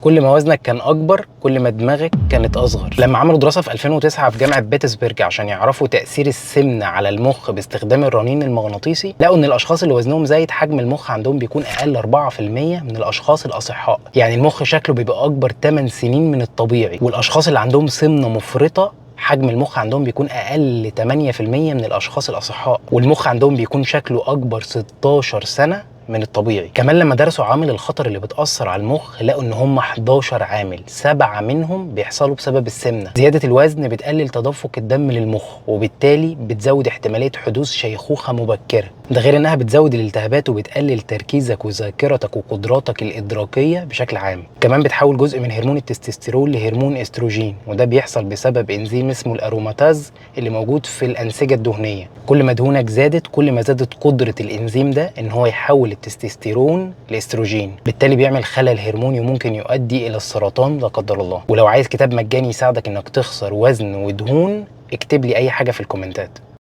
كل ما وزنك كان اكبر كل ما دماغك كانت اصغر. لما عملوا دراسة في 2009 في جامعه بيتسبرج عشان يعرفوا تاثير السمنة على المخ باستخدام الرنين المغناطيسي، لقوا ان الاشخاص اللي وزنهم زايد حجم المخ عندهم بيكون اقل 4% من الاشخاص الاصحاء، يعني المخ شكله بيبقى اكبر 8 سنين من الطبيعي. والاشخاص اللي عندهم سمنه مفرطة حجم المخ عندهم بيكون اقل 8% من الاشخاص الاصحاء، والمخ عندهم بيكون شكله اكبر 16 سنة من الطبيعي. كمان لما درسوا عوامل الخطر اللي بتأثر على المخ لقوا ان هم 11 عامل، 7 منهم بيحصلوا بسبب السمنة. زيادة الوزن بتقلل تدفق الدم للمخ وبالتالي بتزود احتمالية حدوث شيخوخة مبكرة، ده غير انها بتزود الالتهابات وبتقلل تركيزك وذاكرتك وقدراتك الإدراكية بشكل عام. كمان بتحول جزء من هرمون التستوستيرون لهرمون استروجين، وده بيحصل بسبب انزيم اسمه الأروماتاز اللي موجود في الأنسجة الدهنية. كل ما دهونك زادت كل ما زادت قدرة الانزيم ده ان هو يحول التستوستيرون لاستروجين، بالتالي بيعمل خلل هرموني وممكن يؤدي الى السرطان لا قدر الله. ولو عايز كتاب مجاني يساعدك انك تخسر وزن ودهون اكتب لي اي حاجة في الكومنتات.